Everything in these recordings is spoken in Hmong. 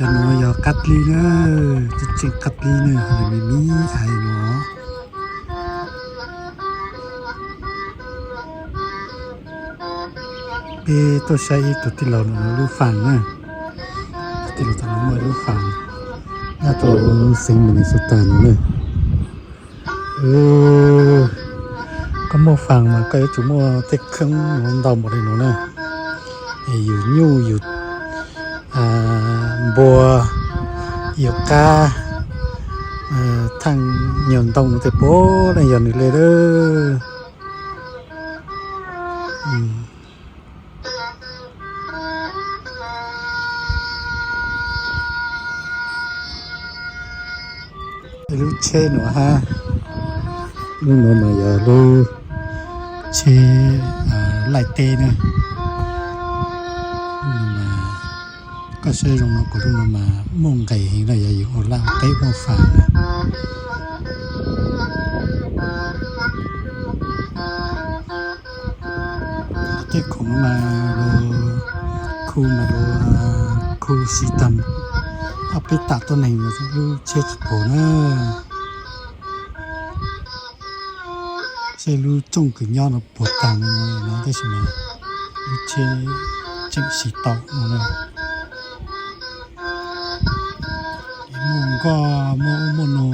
Cov no yog qab dlig na, tseem tseem qab dlig na, ho me me ais no. Peb tuaj saib ib tug tij laug no lub faas na. Tij laug tau muaj lub faas nyob rau xeev Minnesota no na. Koj muaj faas mas koj yuav tsum muaj tej kheeb ntau npaum li no na. Yus nyuj, yus npua, yus qab, thaaj nyuag ntoo no tej puav leej yog nws li lawm. Lub tsheb no hab, lub no mas yog lub tsheb laij teb na. Koj saib zoo no kuv lub no mas muaj nqis heev na, yog yus ua laj ua teb muaj faas na. Tej khoom mas lug khu mas lug khu siv tag, ob peb tam tuab neeg lub tsheb tsis puag na. Seb lub tsooj kws nyob no puag tag no, tab sis mas lub tsheb tseem siv tau no na. Muaj nkoj muaj ub muaj no.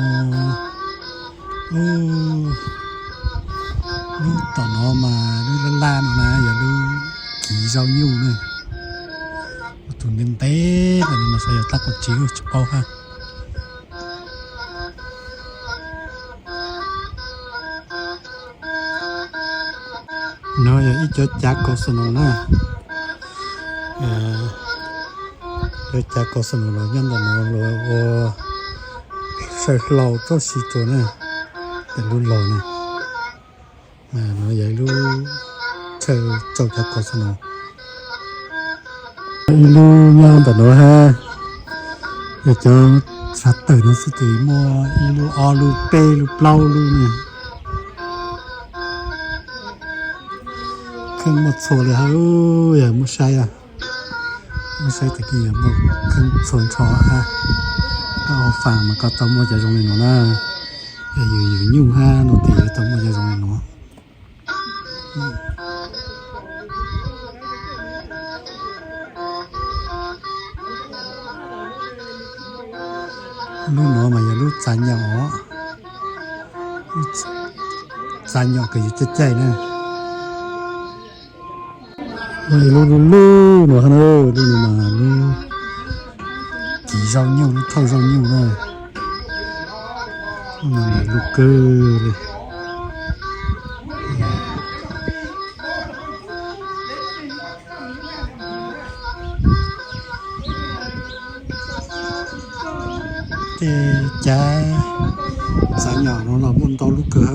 Lub tom no mas lub laj laj no na yog lub kiv zaub nyuj na. Tus ntev ntev no mas xyov yog tab qaum tsev los tsis paub hab. No yog ib cov cav kaus xa noos na. Cov cav kaus xa noos los nyob ntawm no los ua saw hlau tsob si rua na, lub los na. No yog ib lub chaw tsau cav kaus xa noos. Ib lub nyob ntawm no hab, yog cov tsav tawm no xwb ces muaj ib lub ob lub peb lub plaub lub ne. Kheej muaj txhua li hab, yog muab saib, muab saib tag kis yog muaj kheej txhua nrho hab. Koj ua faam mas koj tau muaj cov zoo li no na. Yog yus yug nyuj hab no ces yuav tau muaj cov zoo li no. Lub no mas yog lub txav nyom, txav nyom kws yus caij caij na. Lub lub lub no, lub no mas lub kiv zaub nyuj, lub thauj zaub nyuj na. Lub kawg li. Tej cav txav nyom no los muaj ntau lub kawg.